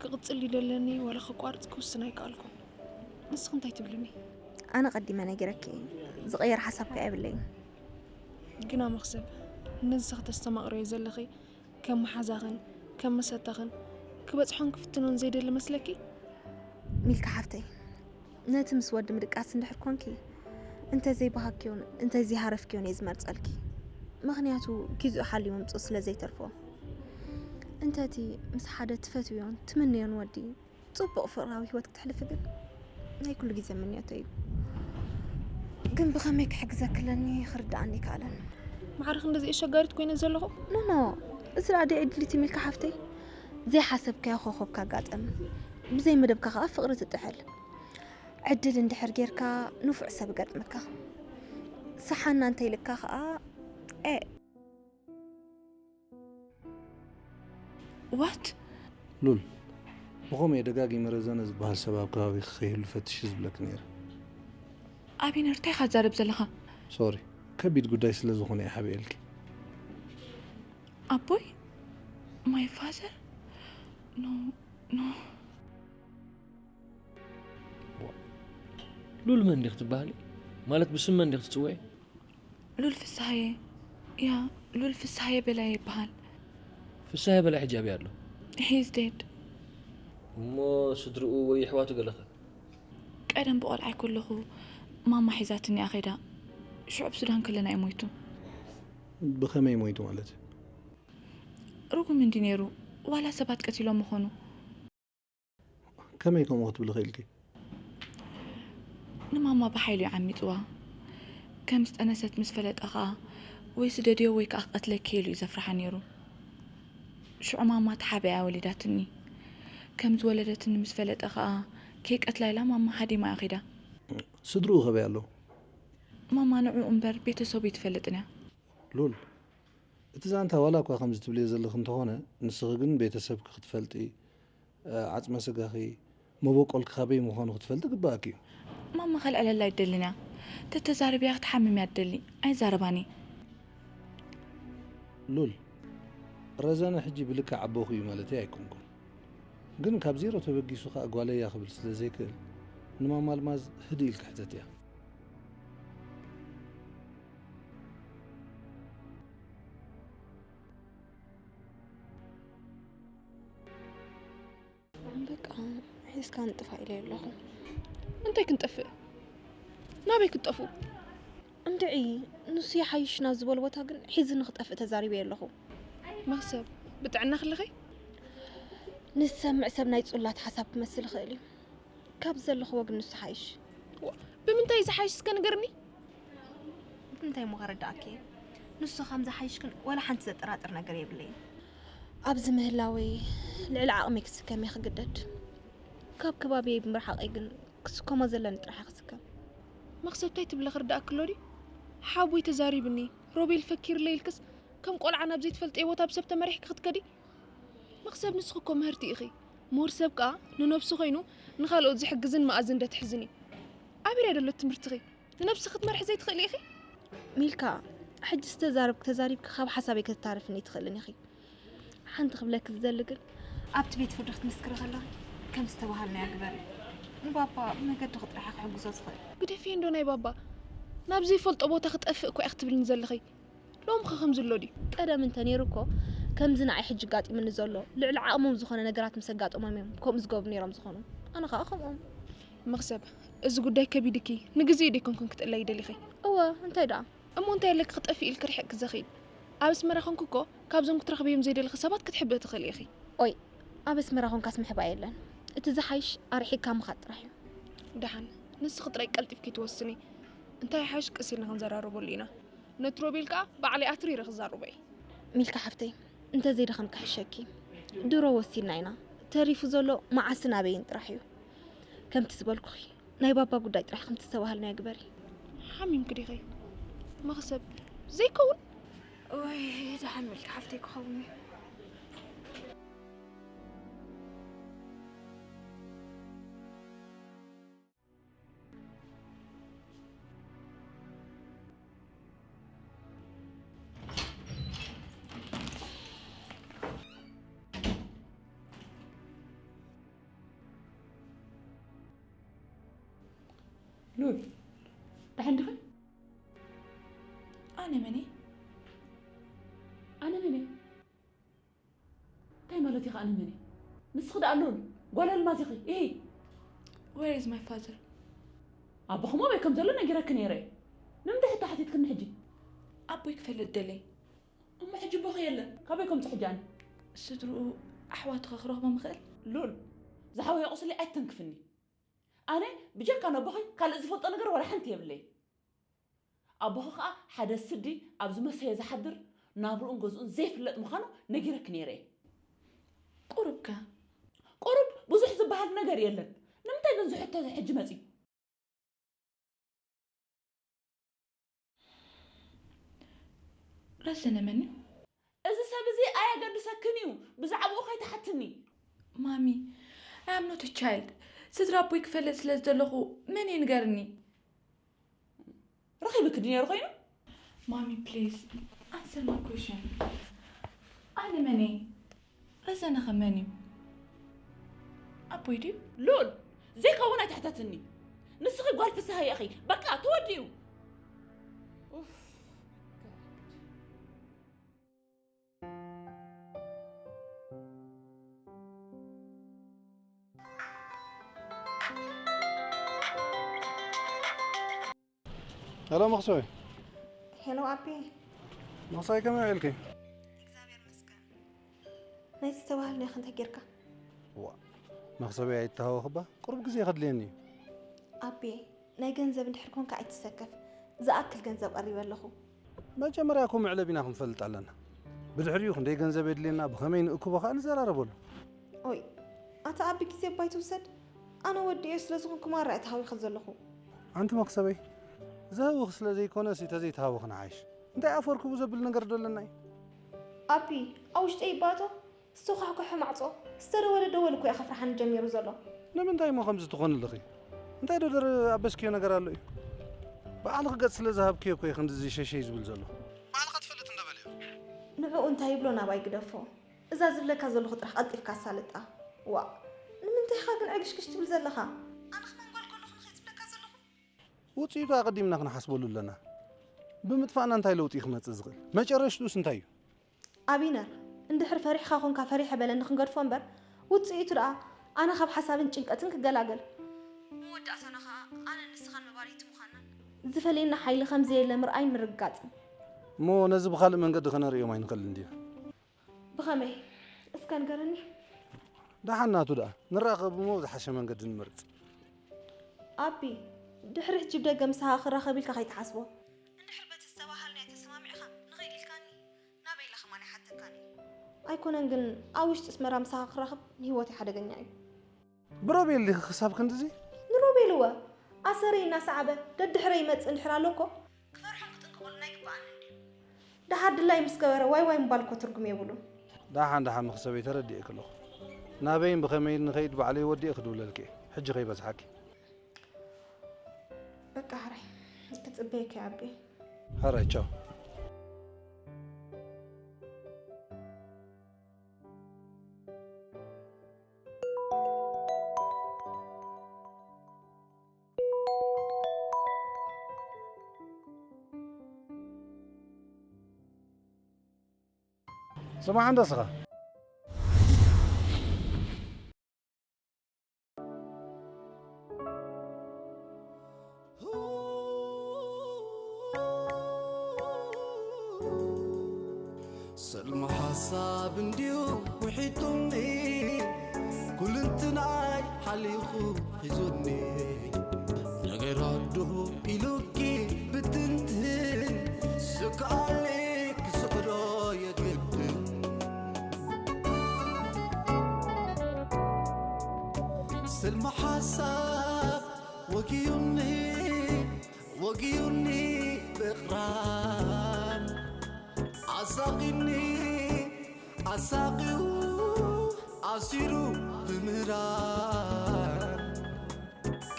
ክቕጽል ድዩ ደለኒ ዋላ ክቋርጽ ክውስን ኣይከኣልኩን። ንስኺ እንታይ ትብልኒ? ኣነ ቀዲመ ነጊረኪ፣ ዝቕየር ሓሳብ ከኣ የብለይን። ግና መኽሰብ፣ ነዚ ንስኺ ተስተማቕርዮ ዘለኺ ከም መሓዛኽን ከም መሰታኽን ክበጽሖን ክፍትኖን ዘይደሊ መስለኪ? ሚልካ ሓፍተይ፣ ነቲ ምስ ወዲ ምድቃስ እንድሕር ኮንኪ፣ እንተ ዘይበሃግክዮን እንተ ዘይሃረፍክዮን እየ ዝመርጸልኪ። ምኽንያቱ ጊዜኡ ሓልዩ ምምጽኡ ስለ ዘይተርፎ። እንተ እቲ ምስ ሓደ ትፈትውዮን ትምነዮን ወዲ ጽቡቕ ፍቕራዊ ህይወት ክትሕልፊ ግን ናይ ኩሉ ግዜ ምንዮተይ እዩ። ግን ብኸመይ ክሕግዘኪ ኣለኒ ክርድኣኒ ኣይከኣለን። ማዕረ ክንድዚ ኣሸጋሪት ኮይነ ዘለኹ? ኖ፣ ኖ፣ እዚ ደኣ ደይ ዕድሊት እዩ ሚልካ ሓፍተይ። ዘይሓሰብካዮ ኮኸብ ካጋጥም፣ ብዘይ መደብካ ከኣ ፍቕሪ ትጥሕል። ዕድል እንድሕር ጌርካ ንፉዕ ሰብ ይገጥመካ። ሰሓና እንተይልካ ከኣ ኤ። What? ሉል፣ ብኸምኡ እየ ደጋጊመ ረዘነ ዝበሃል ሰብ ኣብ ከባቢኺ ከይህሉ ፈትሺ ዝብለኪ ነይረ። ኣቢነር፣ እንታይ ኢኻ ትዛረብ ዘለኻ? ሶሪ፣ ከቢድ ጉዳይ ስለ ዝኾነ እየ ሓቢኤልኪ። ኣቦይ? My father? No, no. ሉል መን ዲኺ ትበሃሊ? ማለት ብስም መን ዲኺ ትጽውዒ? ሉል ፍስሃየ። ያ፣ ሉል ፍስሃየ በላይ ይበሃል። ፍስሃየ በላይ ሕጂ ኣበይ ኣሎ? He's dead. እሞ ስድርኡ ወይ ኣሕዋቱ ገለኸ? ቀደም ብቆልዓይ ከለኹ ማማ ሒዛትኒ እያ ኸይዳ። ሽዑ ኣብ ሱዳን ከለና እዩ ሞይቱ። ብኸመይ ሞይቱ ማለት እዩ? ርጉም እንዲ ነይሩ፣ ዋላ ሰባት ቀቲሎም ምኾኑ። ከመይ ከምኡ ክትብሊ ኽኢልኪ? ንማማ ብሓይሊ እዩ ዓሚጽዋ። ከም ዝጠነሰት ምስ ፈለጠ ኸኣ፣ ወይ ስደድዮ ወይ ከኣ ክቐትለኪ ኢሉ እዩ ዘፍርሓ ነይሩ። ሽዑ ማማ ተሓቢኣ እያ ወሊዳትኒ። ከም ዝወለደትኒ ምስ ፈለጠ ኸኣ፣ ከይቀትላ ኢላ ማማ ሃዲማ እያ ኸይዳ። ስድርኡ ኸበይ ኣለዉ? ማማ ንዕኡ እምበር ቤተሰቡ ኣይትፈልጥን እያ። ሉል፣ እቲ ዛንታ ዋላ እኳ ከምዚ ትብልዮ ዘለኺ እንተኾነ፣ ንስኺ ግን ቤተሰብኪ ክትፈልጢ፣ እ፣ ዓጽመ ስጋኺ፣ መበቆልኪ ካበይ ምዃኑ ክትፈልጢ ግባኣኪ እዩ። ማማ ከልዕለላ ኣይደልን እያ። ተተዛሪብያ ክትሓምም እያ ትደሊ። ኣይዛረባን እየ። ሉል፣ ረዘነ ሕጂ ብልክዕ ኣቦኺ እዩ ማለተይ ኣይኮንኩን። ግን ካብ ዜሮ ተበጊሱ ኸኣ ጓለይ እያ ክብል ስለ ዘይክእል፣ ንማማ ኣልማዝ ህድእ ኢልኪ ሕተትያ። በቃ፣ ሒዝካ ንጥፋእ ኢለ ኣለኹ። እንታይ ክንጠፍእ? ናበይ ክትጠፍኡ? እንድዒ፣ ንሱ ይሓይሽ ናብ ዝበሎ ቦታ ግን ሒዝኒ ክጠፍእ ተዛሪበ ኣለኹ። መኽሰብ፣ ብጥዕና ክለኸይ? ንዝሰምዕ ሰብ ናይ ጽላት ሓሳብ ክመስል ይኽእል እዩ። ካብ ዘለኽዎ ግን ንሱ ሓይሽ። ዋ፣ ብምንታይ እዩ ዝሓይሽ እስከ ንገርኒ? ብምንታይ እሞ ከረድኣኪ እየ? ንሱ ከም ዝሓይሽ ግን ዋላ ሓንቲ ዘጠራጥር ነገር የብለይን። ኣብዚ ምህላወይ ልዕሊ ዓቕመይ ክስከም እየ ክግደድ። ካብ ከባቢየይ ብምርሓቐይ ግን ክስከሞ ዘለኒ ጥራሕ እየ ክስከም። መኽሰብ እንታይ ትብሊ ክርድኣኪ ኣሎ ድዩ? ሓቦይ ተዛሪብኒ፣ ሮቤል ፈኪርለይ ኢልክስ ከም ቆልዓ ናብ ዘይትፈልጥዮ ቦታ ብሰብ ተመሪሕኪ ክትከዲ? መኽሰብ ንስኺ እኮ ምህርቲ ኢኺ። ምሁር ሰብ ከኣ ንነብሱ ኮይኑ ንኻልኦት ዝሕግዝን መኣዝን ደትሕዝን እዩ። ኣበይ ደሎ ትምህርትኺ? ንነብስኺ ክትመርሒ ዘይትኽእሊ ኢኺ? ሚልካ፣ ሕጂ ዝተዛረብክ ተዛሪብኪ ካብ ሓሳበይ ከተታርፍኒ ኣይትኽእልን ኢኺ። ሓንቲ ክብለኪ ዝደሊ ግን፣ ኣብቲ ቤት ፍርዲ ክትምስክሪ ከለኺ ከም ዝተባሃልናዮ ግበሪ። ንባባ ብመገድኺ ጥራሕ ክሕግዞ ዝኽእል። ግደፍዮ እንዶ ናይ ባባ። ናብ ዘይፈልጦ ቦታ ክጠፍእ እኮ ኢኺ ትብልኒ ዘለኺ። ሎምኸ ከምዚ ኣሎ ድዩ? ቀደም እንተ ነይሩ እኮ ከምዚ ንዓይ ሕጂ ኣጋጢሙኒ ዘሎ ልዕሊ ዓቕሞም ዝኾነ ነገራት ምስ ኣጋጠሞም እዮም ከምኡ ዝገብሩ ነይሮም ዝኾኑ። ኣነ ኸኣ ከምኦም። መኽሰብ፣ እዚ ጉዳይ ከቢድኪ፣ ንግዜኡ ደይኮንኩን ክትእለዪ ደሊኺ? እወ፣ እንታይ ደኣ? እሞ እንታይ ኣለኪ ክጠፍእ ኢልኪ ርሒቕኪ ዘኺድ? ኣብ ኣስመራ ኾንኪ እኮ ካብዞም ክትረኽብዮም ዘይደለኺ ሰባት ክትሕብኢ ትኽእሊ ኢኺ። ኦይ፣ ኣብ ኣስመራ ኾንካስ ምሕባእ የለን። እቲ ዝሓይሽ ኣርሒቕካ ምኻድ ጥራሕ እዩ። ደሓን፣ ንስኺ ጥራይ ቀልጢፍኪ ትወስኒ። እንታይ ይሓይሽ ቅስ ኢልና ክንዘራረበሉ ኢና። ነቲ ሮቤል ከኣ ባዕለይ ኣትሪረ ክዛረቦ እየ። ሚልካ ሓፍተይ፣ እንተዘይደኸምካ ሕሸኪ። ድሮ ወሲንና ኢና። ተሪፉ ዘሎ መዓስን ኣበይን ጥራሕ እዩ። ከምቲ ዝበልኩኺ፣ ናይ ባባ ጉዳይ ጥራሕ ከምቲ ዝተባሃልናዮ ግበሪ። ሓሚምኪ ዲኺ? መኽሰብ ዘይከውን? ወይ፣ ደሓን ሚልካ ሓፍተይ ክኸውን እዩ። ሉል፣ ደሓን ዲኺ? ኣነ መን እየ? ኣነ መን እየ? እንታይ ማለት ኢኻ ኣነ መን እየ? ንስኺ ደኣ ሉል፣ ጓል ኣልማዝ ኢኺ። ኢሂ! Where is my father? ኣቦኹም ኣበይ ከም ዘሎ ነጊረኪ ነይረ እየ። ንምንታይ ሕቶ ሓቲትክኒ ሕጂ? ኣቦይ ክፈልጥ ደለየ። እሞ ሕጂ ኣቦኺ የለን። ካበይ ከምጽእ ሕጂ ኣነ? ስድርኡ፣ ኣሕዋቱ ኸ ክረኽቦም እኽእል? ሉል፣ ዝሓወየ ቁስሊ ኣይትተንክፍኒ። ኣነ ብጀካ ነቦኺ ካልእ ዝፈልጦ ነገር ዋላ ሓንቲ የብለይን። ኣቦኺ ኸኣ ሓደ ስዲ ኣብ ዝመሰየ ዝሓድር፣ ናብርኡን ገዝኡን ዘይፍለጥ ምዃኑ ነጊረኪ ነይረ እየ። ቁሩብ ቁሩብ ብዙሕ ዝበሃል ነገር የለን። ንምንታይ ግን ዝሕቶ ሕጂ መጺኡ? ረዘነ መን እዩ? እዚ ሰብ እዚ ኣየገድሰክን እዩ። ብዛዕባኡ ከይትሓትኒ። ማሚ፣ I am not a child። ስድራ ኣቦይ ክፈልጥ ስለ ዝደለኹ መን እዩ ንገርኒ? ረኺብክ ድዩ ነይሩ ኮይኑ? ማሚ፣ please, answer my question. ኣነ መን እየ? ረዘነ ከ መን እዩ? ኣቦይ ድዩ? ሉል፣ ዘይከውን ኣይትሕተትኒ። ንስኺ ጓል ፍስሃ ኢኺ። በቃ፣ ተወዲኡ። ኡፍ። ሄሎ መኽሰይ። ሄሎ ኣቢ። መኽሰይ ከመይ ውዒልኪ? እግዚኣብሔር ይመስገን። ናይዚ ዝተባህልናዮ ከ እንታይ ጌርካ? ዋ፣ መኽሰበይ ኣይተሃወኽባ፣ ቁሩብ ግዜ ከድልየኒ እዩ። ኣቢ፣ ናይ ገንዘብ እንድሕር ኮንካ ኣይትሰከፍ፣ ዝኣክል ገንዘብ ቀሪበ ኣለኹ። መጀመርያ እኮ መዕለቢና ክንፈልጥ ኣለና። ብድሕሪኡ ክንደይ ገንዘብ የድልየና፣ ብኸመይ ንእክቦ ከኣ ንዘራረበሉ። ኦይ፣ ኣታ ኣቢ ግዜ እባ ኣይትውሰድ። ኣነ ወዲ እየ ስለ ዝኾንኩ ማራ እየ ተሃዊኸ ዘለኹ። ኣንቲ መኽሰበይ፣ ዘህውኽ ስለ ዘይኮነሲ ተዘይተሃወኽና ሓይሽ። እንታይ ኣፈርክቡ ዘብል ነገር ዶ ኣለና እዩ? ኣቢ፣ ኣብ ውሽጠይ ይባእቶ ዝተዃሕኮሐ ማዕጾ ዝተደወለ ደወል እኮ እዩ ከፍርሓኒ ጀሚሩ ዘሎ። ንምንታይ እሞ ከምዚ ትኾኒ ኣለኺ? እንታይ ዶ ደር ኣበስክዮ ነገር ኣሎ እዩ? ባዕልኺ ገጽ ስለ ዝሃብክዮ እኮ እዩ ክንድዚ ሸሸይ ዝብል ዘሎ። ባዕልኺ ትፈልጥ እንዶ በልዮ። ንዕኡ እንታይ ይብሎ ናባይ ግደፎ። እዛ ዝብለካ ዘለኹ ጥራሕ ቀልጢፍካ ኣሳልጣ። ዋእ፣ ንምንታይ ኢኻ ግን ዕግሽግሽ ትብል ዘለኻ? ኣነ ከማን ጓል ከለኹ ንኸይ ዝብለካ ዘለኹ? ውጽኢቱ ኣቐዲምና ክንሓስበሉ ኣለና። ብምጥፋእና እንታይ ለውጢ እዩ ክመጽእ ዝኽእል? መጨረሽትኡስ እንታይ እዩ? ኣቢነር፣ እንድሕር ፈሪሕኻ ኾንካ ፈሪሐ በለኒ ክንገድፎ እምበር፣ ውጽኢቱ ደኣ ኣነ ካብ ሓሳብን ጭንቀትን ክገላገል። መወዳእታና ኸኣ ኣነን ንስኻን መባልይቲ ምዃንናን ዝፈልየና ሓይሊ ከም ዘየለ ምርኣይን ምርግጋጽን። እሞ ነዚ ብኻልእ መንገዲ ከነርእዮም ኣይንኽእልን ድዩ? ብኸመይ? እስከ ንገረኒ። ደሓን ናቱ ደኣ፣ ንራኸብ እሞ ዝሓሸ መንገዲ ንመርጽ። ኣቢ፣ ድሕሪ ሕጂ ብደገ ምሳኻ ክራኸብ ኢልካ ከይትሓስቦ። እንድሕር በቲ ዝተባሃልናዮ ተሰማሚዕካ ንኸይድ ኢልካኒ፣ ናበይ ኢለ ከማን ኣይሓተካን እየ። ኣይኮነን ግን፣ ኣብ ውሽጢ ኣስመራ ምሳኻ ክራኸብ ንህይወተይ ሓደገኛ እዩ። ብሮቤል ዲኺ ክሳብ ክንድዚ? ንሮቤል እወ፣ ኣሰረይ እናሰዓበ ደድሕረይ ይመጽእ እንድሕር ኣሎ እኮ፣ ክፈርሖን ክጥንቀቐሉን ኣይግብኣንን ድዩ? ደሓር ድላይ ምስ ገበረ ዋይ ዋይ ምባል እኮ ትርጉም የብሉን። ደሓን ደሓን መኽሰበይ ተረዲኤኪ ኣለኹ። ናበይን ብኸመይን ንኸይድ ባዕለይ ወዲኤ ክድውለልኪ እየ። ሕጂ ከይበዝሓኪ። በቃ ሕራይ ክጽበየኪ እየ ኣቢ። ሕራይ ቻው። ስማዕ እንዶ እስኻ። ሰልሚ ሓሳብ እንድዩ ውሒጡኒ፣ ኩልንትናይ ሓሊኹ ሒዙኒ። ነገራት ዶ ኢሉኪ ብትንትን፣ ስክኣለይ ክስዕሮ የግድን። ሰልሚ ሓሳብ ወጊዩኒ፣ ወጊዩኒ ብቕራን፣ ኣሳቒኒ ኣሳቒዩ ኣሲሩ ብምህራን፣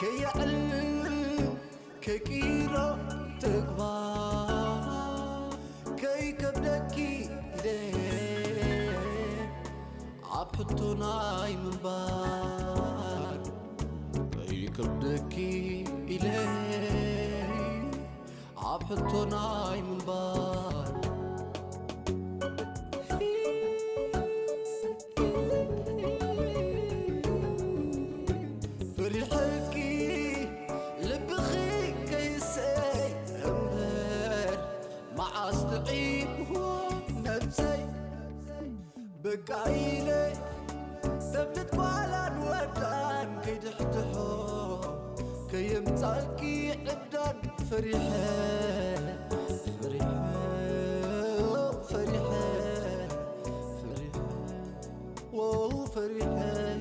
ከየዕልል ከይቅይሮ ተግባር፣ ከይከብደኪ ኢለ ኣብ ሕቶ ናይ ምንባር፣ ከይከብደኪ ኢለ ኣብ ሕቶ ናይ ምንባር። ፈሪሐኪ ልብኺ ከይስእን እምበር፣ መዓስ ጥዒምዎ ነብሰይ። በቃ ኢለ ተብልት ጓላን ወዳን ከይድሕድሖ፣ ከየምጻልኪ ዕብዳን ፈሪሐ፣ ፈሪሐ፣ ፈሪሐ፣ ፈሪሐ፣ ዎ፣ ፈሪሐይ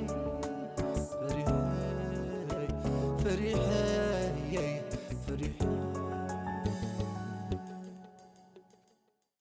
ፈሪሐይ ፈሪሐይ ፈሪሐይ